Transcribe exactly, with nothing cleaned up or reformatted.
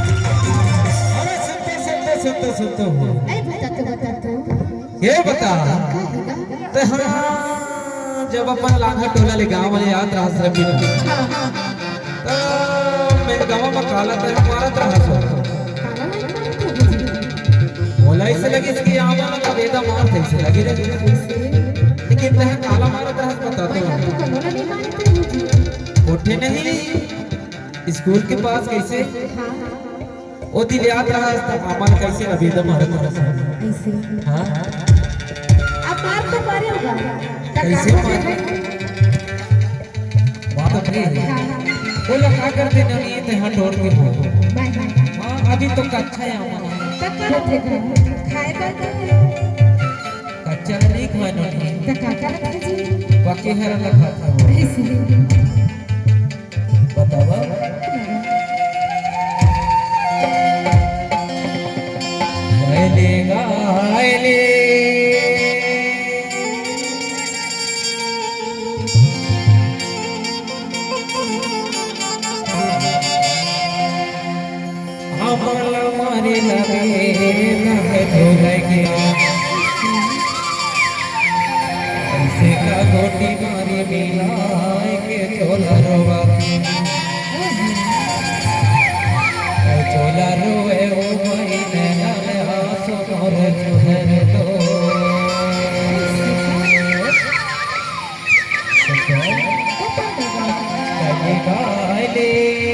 अरे सुनते, सुनते, सुनते, सुनते हो। अरे बता तो, बता तो। ये बता। का होगा? ते हाँ, जब अपन लांघा टोला ले गाँव वाले याद रहा सब मिल। हाँ, हाँ। त मैं गाँव में काला ते मारत रहा सो। काला नहीं मारत रहा जी। मोला ऐसे लगे कि आवा ना तब एदा मार थे, ऐसे लगे रे। ऐसे? लेकिन ते काला मारत रहा, बता तो। मैं तो कोनो ला नहीं मारत रहा जी। कोठे नहीं, स्कूल के पास कैसे? हाँ, हाँ। ओ दिन याद रहा, त हमन कैसे लबेदा मारत रहा। ऐसे। हाँ। अब मार तो मारे होगा। त कैसे का मार? करे? बात अपनी है। हाँ, हाँ। वो लोग का करते नहीं, ते हाँ डोर के हो। बाय, बाय। हाँ, अभी तो कच्चा है हमारा। त का होथे का? खाए बर तो है। कच्चा नहीं खाए नहीं। त का का रखे जी? पके हरा ना खाता हो। ऐसे। बतावा। गायले, गायले। हमला मारे लगे, नहे धोले के। ऐसे का गोटी मारे मिलाए के चोला रोवा। चोला रोवे ओ भाई नैना में आंसू मोर चुहर दो। कभी गाले।